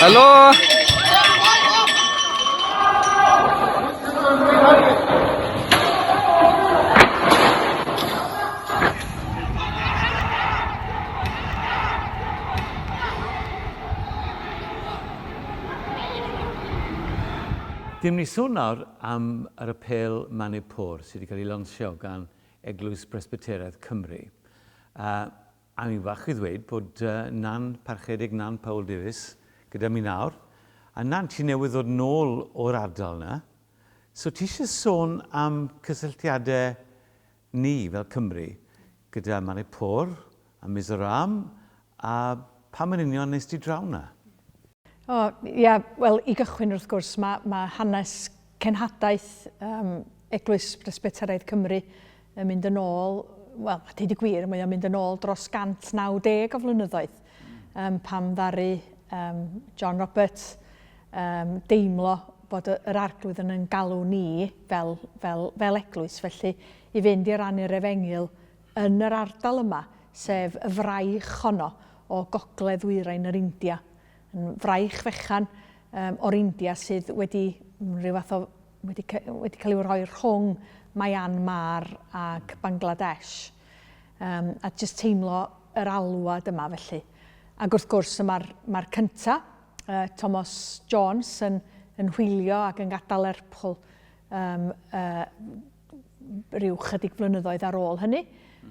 Helo! Dim ni sôn nawr am yr apêl Manipur sydd wedi cael ei lansio gan Eglwys Bresbyteraidd Cymru. Uh, a mi'n fach i ddweud bod uh, Nan Parchedig Nan Paul Davies gyda mi nawr. A Nan, ti newydd ddod nôl o'r ardal na. So ti eisiau sôn am cysylltiadau ni fel Cymru gyda Manipur a Mizoram a pam yn union nes di draw 'na? O, ia, wel, i gychwyn wrth gwrs, mae, mae hanes cenhadaeth um, Eglwys Bresbyteraidd Cymru yn mynd yn ôl, wel, a dweud y gwir, mae o'n mynd yn ôl dros 190 o flynyddoedd, um, pam ddaru um, John Roberts um, deimlo bod yr arglwydd yn yn galw ni fel, fel, fel eglwys, felly i fynd i rannu'r efengyl yn yr ardal yma, sef y fraich honno o gogledd ddwyrain yr India. Yn fraich fechan um, o'r India sydd wedi rhyw fath o wedi, wedi cael ei rhoi rhwng Myanmar ac Bangladesh. Um, a jyst teimlo yr alwad yma felly. Ac wrth gwrs mae'r mae cynta, uh, Thomas Jones, yn, yn hwylio ac yn gadael Lerpwl um, uh, rhyw chydig flynyddoedd ar ôl hynny,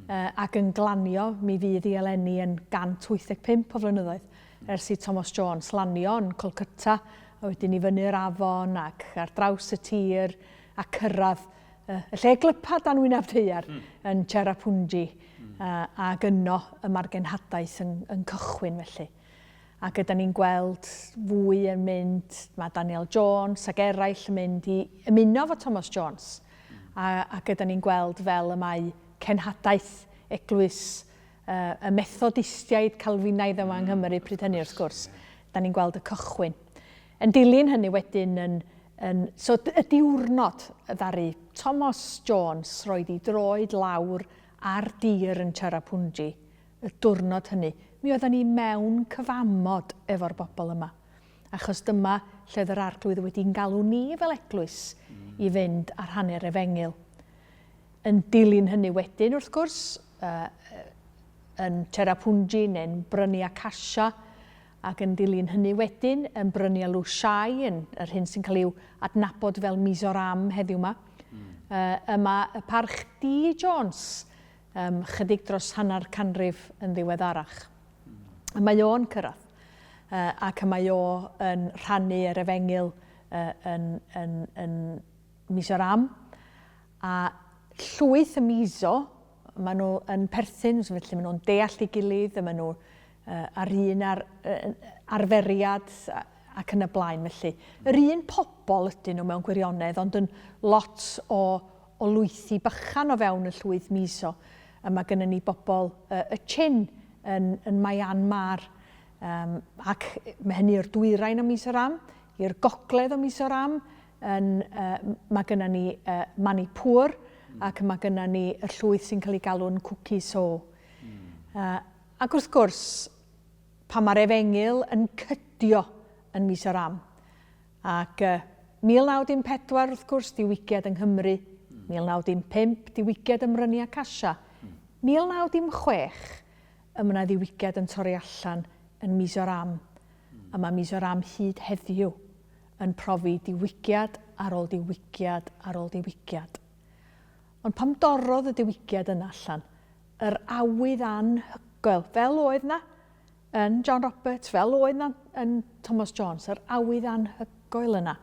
uh, ac yn glanio, mi fydd i eleni yn 185 o flynyddoedd ers i Thomas Jones lanio yn Kolkata, a wedyn i fyny'r afon ac ar draws y tir a cyrraedd uh, y lle glypa dan wyneb daear mm. yn Cherrapunji, mm. uh, ac yno y mae'r genhadaeth yn, yn cychwyn felly. Ac ydan ni'n gweld fwy yn mynd, mae Daniel Jones ac eraill yn mynd i ymuno efo Thomas Jones. A, ac ydan ni'n gweld fel y mae cenhadaeth eglwys uh, y Methodistiaid Calfinaidd yma yng Nghymru pryd hynny wrth gwrs. Da ni'n gweld y cychwyn. Yn dilyn hynny wedyn yn, yn so y diwrnod ddaru Thomas Jones roed i droed lawr ar dir yn Cherrapunji Y diwrnod hynny, mi oeddan ni mewn cyfamod efo'r bobl yma, achos dyma lle oedd yr Arglwydd wedi'n galw ni fel eglwys i fynd a rhannu'r efengyl. Yn dilyn hynny wedyn, wrth gwrs, uh, yn Cherrapunji neu'n Brynu Acacia, ac yn dilyn hynny wedyn yn Brynu Lushai, yn yr hyn sy'n cael ei adnabod fel Mizoram heddiw yma. Mm. Uh, yma y parch D. Jones, um, chydig dros hanner canrif yn ddiweddarach. Mm. Mae o'n cyrraedd, uh, ac mae o yn rhannu yr efengyl uh, yn, yn, yn Mizoram, a llwyth y Mizo, maen nhw yn perthyn, felly maen nhw'n deall ei gilydd, maen nhw uh, ar un ar, uh, arferiad ac yn y blaen. Felly, yr un pobl ydyn nhw mewn gwirionedd, ond yn lot o o lwythi bychan o fewn y llwyth Mizo. A mae gennym ni bobl uh, y Chin yn, yn Myanmar, um, ac mae hynny i'r dwyrain o Mizoram, i'r gogledd o Mizoram, yn, uh, mae gennym ni uh, Manipur, mm. ac mae gennym ni y llwyth sy'n cael ei galw'n Kuki So. Mm. Uh, ac wrth gwrs, pan mae'r efengyl yn cydio yn Mizoram, Ac 1914, wrth gwrs, diwygiad yng Nghymru, 1915, diwygiad ym Mryniau Casia, 1916, y mae 'na ddiwygiad yn torri allan yn Mizoram, a mae Mizoram hyd heddiw yn profi diwygiad ar ôl diwygiad ar ôl diwygiad. Ond pam dorrodd y diwygiad yna allan, yr awydd anhygoel, fel oedd 'na yn John Roberts, fel oedd na yn Thomas Jones, yr awydd anhygoel yna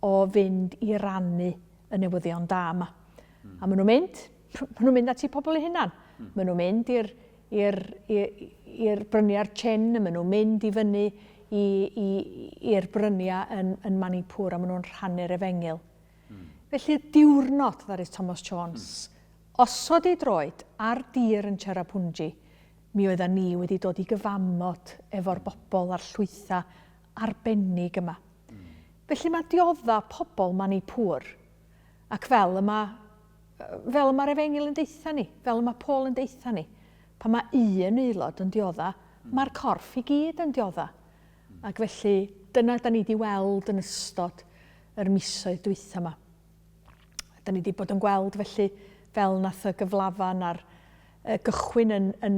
o fynd i rannu y newyddion da yma. Mm. A maen nhw'n mynd, maen nhw'n mynd at eu pobl eu hunan. Mm. Maen nhw'n mynd i'r i'r i'r bryniau'r Chin, maen nhw'n mynd i fyny i'r bryniau yn, yn Manipur a maen nhw'n rhannu'r efengyl. Mm. Felly y diwrnod ddaru Thomas Jones mm. osod ei droed ar dir yn Cherrapunji, Mi oeddan ni wedi dod i gyfamod efo'r bobl a'r llwytha arbennig yma. Felly mae diodda pobl Manipur, ac fel y mae, fel y mae'r efengyl yn deutha ni, fel y mae Paul yn deutha ni, pan mae un aelod yn diodda, Mae'r corff i gyd yn diodda. Ac felly dyna da ni wedi weld yn ystod yr misoedd dwytha yma. Da ni wedi bod yn gweld felly fel nath y gyflafan a'r gychwyn yn, yn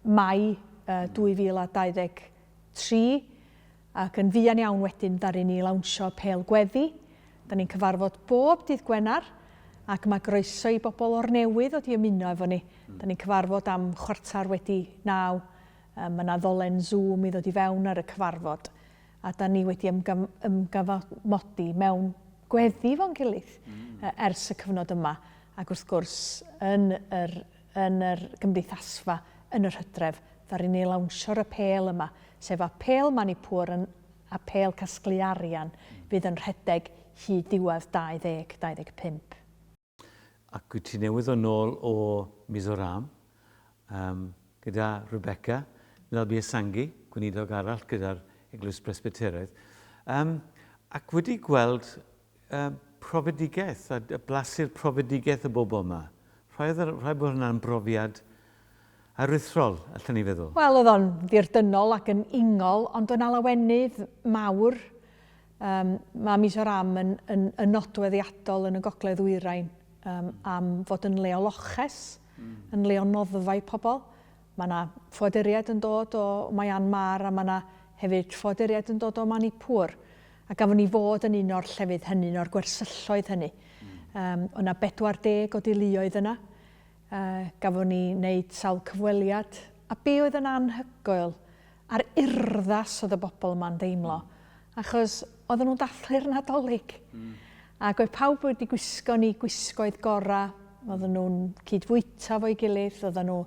Mai 2023 ac yn fuan iawn wedyn ddaru ni lawnsio Apêl Gweddi. Da ni'n cyfarfod bob dydd Gwener ac mae groeso i bobl o'r newydd ddod i ymuno efo ni. Da ni'n cyfarfod am 9:15. Mae yna ddolen Zoom i ddod i fewn ar y cyfarfod a da ni wedi ymgyfamodi mewn gweddi fo'n gilydd ers y cyfnod yma ac wrth gwrs yn yr, yn yr gymdeithasfa yn yr hydref ddaru ni lawnsio'r apêl yma, sef apêl Manipur yn apêl casglu arian fydd yn rhedeg hyd ddiwedd 2025. Ac wyt ti newydd ddod nôl o Mizoram um, gyda Rebecca Nalbiasangi, gweinidog arall gyda'r Eglwys Presbyteraidd, um, ac wedi gweld um, profedigaeth a blasu'r profedigaeth y bobl yma. Rhaid, rhaid bod hwnna'n brofiad aruthrol, allan ni feddwl. Wel, oedd o'n ddirdynol ac yn ingol, ond o'n alawenydd mawr. Um, mae Mizoram yn, yn, yn nodweddiadol yn y gogledd ddwyrain um, am fod yn le o loches, yn le o noddfau pobl. Mae yna ffoaduriaid yn dod o Myanmar a mae yna hefyd ffoaduriaid yn dod o Manipur. A gafon ni fod yn un o'r llefydd hynny, un o'r gwersylloedd hynny. Um, yna 40 o deuluoedd yna. Uh, gafon ni wneud sawl cyfweliad. A be oedd yn anhygoel a'r urddas oedd y bobl yma'n deimlo, achos oedden nhw'n dathlu'r Nadolig. Ac oedd pawb wedi gwisgo ni gwisgoedd gorau, oedden nhw'n cydfwyta fo'i gilydd, oedden nhw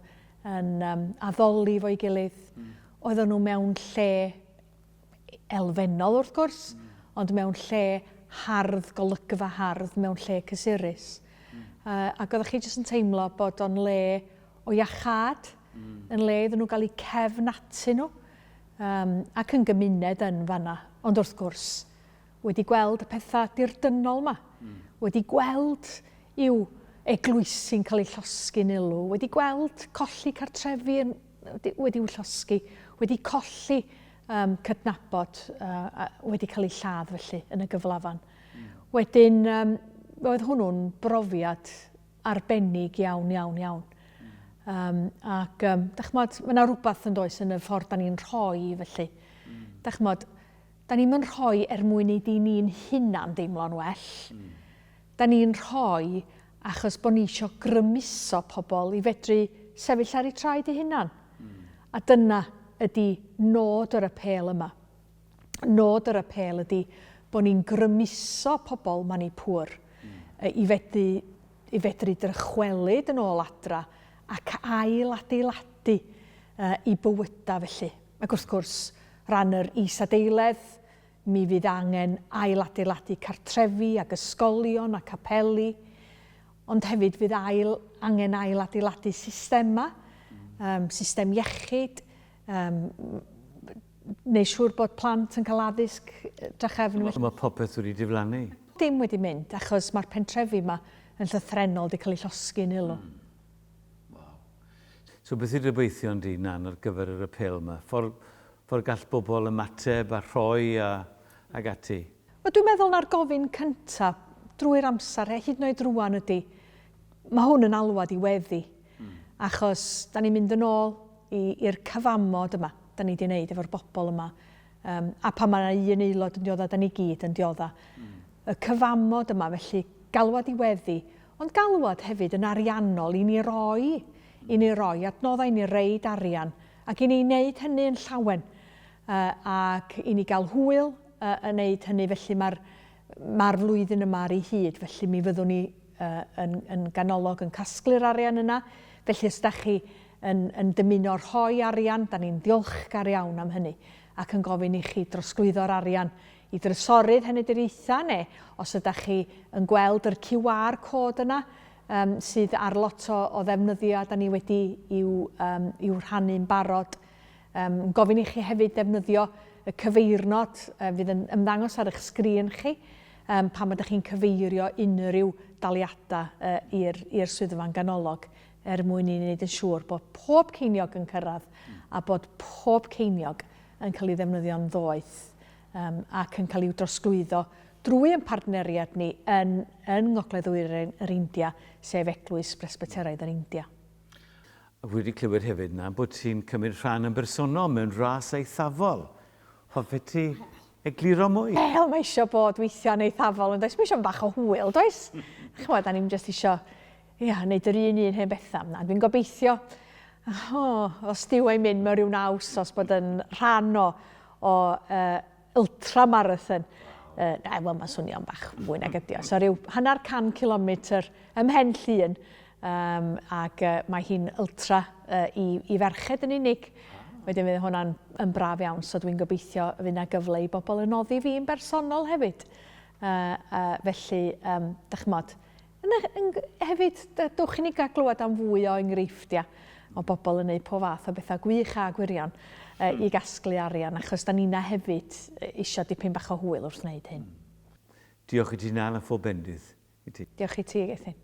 yn um, addoli fo'i gilydd, oedden nhw mewn lle elfennol wrth gwrs, ond mewn lle hardd, golygfa hardd, mewn lle cysurus. Ac oeddech chi jyst yn teimlo bod o'n le o iachâd, yn le iddyn nhw gael eu cefn atyn nhw, um, ac yn gymuned yn fanna. Ond wrth gwrs, wedi gweld y pethau dirdynnol yma, wedi gweld i'w eglwysi'n cael eu llosgi'n ulw, wedi gweld colli cartrefi yn, wedi'w llosgi, wedi colli um, cydnabod, uh, wedi cael eu lladd felly yn y gyflafan. Wedyn, um, oedd hwnnw'n brofiad arbennig iawn, iawn, iawn. Um, ac, um, da chymod, mae yna rhywbeth yn does yn y ffordd da ni'n rhoi, felly. Da chymod, da ni'n mynd rhoi er mwyn i di ni'n hunan deimlo'n well. Da ni'n rhoi achos bod ni eisiau grymuso pobl i fedru sefyll ar eu traed eu hunan. A dyna ydy nod yr apêl yma. Nod yr apêl ydy bod ni'n grymuso pobl Manipur i fedru, i fedru drychwelyd yn ôl adra ac ail-adeiladu i bywydau felly. Ac wrth gwrs, ran yr is-adeiledd, mi fydd angen ail-adeiladu cartrefi ac ysgolion a capeli, ond hefyd fydd ail, angen ail-adeiladu systemau, um, system iechyd, um, Neu siŵr bod plant yn cael addysg drachefn. Mae popeth wedi diflannu. Dim wedi mynd, achos mae'r pentrefi yma yn llythrennol wedi cael eu llosgi'n ulw. Mm. Waw. So beth yw'r gobeithion di, Nan, ar gyfer yr apêl yma? Ffordd, ffordd gall bobl ymateb a rhoi a, ag ati? Wel, dwi'n meddwl na'r gofyn cyntaf drwy'r amser, hyd yn oed rwan ydy, mae hwn yn alwad i weddi. Achos da ni'n mynd yn ôl i'r cyfamod yma da ni wedi wneud efo'r bobl yma. Um, a pan mae yna un aelod yn diodda, da ni gyd yn diodda. Y cyfamod yma, felly galwad i weddi, ond galwad hefyd yn ariannol i ni roi, i ni roi adnoddau, i ni reid arian, ac i ni wneud hynny yn llawen, uh, ac i ni gael hwyl uh, yn wneud hynny, felly mae'r mae'r flwyddyn yma ar ei hyd, felly mi fyddwn ni uh, yn, yn ganolog yn casglu'r arian yna. Felly os da chi yn, yn dymuno rhoi arian, da ni'n ddiolchgar iawn am hynny ac yn gofyn i chi drosglwyddo'r arian i drysorydd Heneduriaethau neu os ydych chi yn gweld yr QR cod yna um, sydd ar lot o, o ddefnyddiau da ni wedi i'w, um, i'w rhannu'n barod. Um, yn gofyn i chi hefyd ddefnyddio y cyfeirnod uh, fydd yn ymddangos ar eich sgrin chi um, pan ydych chi'n cyfeirio unrhyw daliadau uh, i'r swyddfa'n ganolog er mwyn i ni wneud yn siŵr bod pob ceiniog yn cyrraedd. a bod pob ceiniog yn cael ei ddefnyddio'n ddoeth um, ac yn cael ei drosglwyddo drwy ein partneriad ni yn, yn Ngogledd Ddwyrain yr India, sef Eglwys Bresbyteraidd yr India. A wedi clywed hefyd na bod ti'n cymryd rhan yn bersonol mewn ras eithafol. Hoffet ti egluro mwy? Wel, mae eisiau bod weithiau'n eithafol, yn does? Mae eisiau bach o hwyl, does? Chymod, da ni'n jyst eisiau ia, wneud yr un un hen bethau. Na, dwi'n gobeithio, oh, os Duw ei mynd mewn rhyw naws, os bod yn rhan o, o uh, ultra marathon. Uh, na, wel, mae'n swnio'n bach fwy nag ydi o. So rhyw hanner can kilometr ym Mhen Llŷn, um, ac uh, mae hi'n ultra uh, i, i ferched yn unig. Wedyn fydd hwnna'n yn braf iawn, so dwi'n gobeithio fydd yna gyfle i bobl yn noddi fi yn bersonol hefyd. Uh, uh, felly, um, dych ch'mod, Yn, yn, hefyd, dewch i ni gael glywed am fwy o enghreifftiau o bobl yn gwneud po fath o bethau gwych a gwirion uh, i gasglu arian, achos da ni'na hefyd eisiau dipyn bach o hwyl wrth wneud hyn. Diolch i ti Nal a phob bendith i ti. Diolch i ti, Gethin.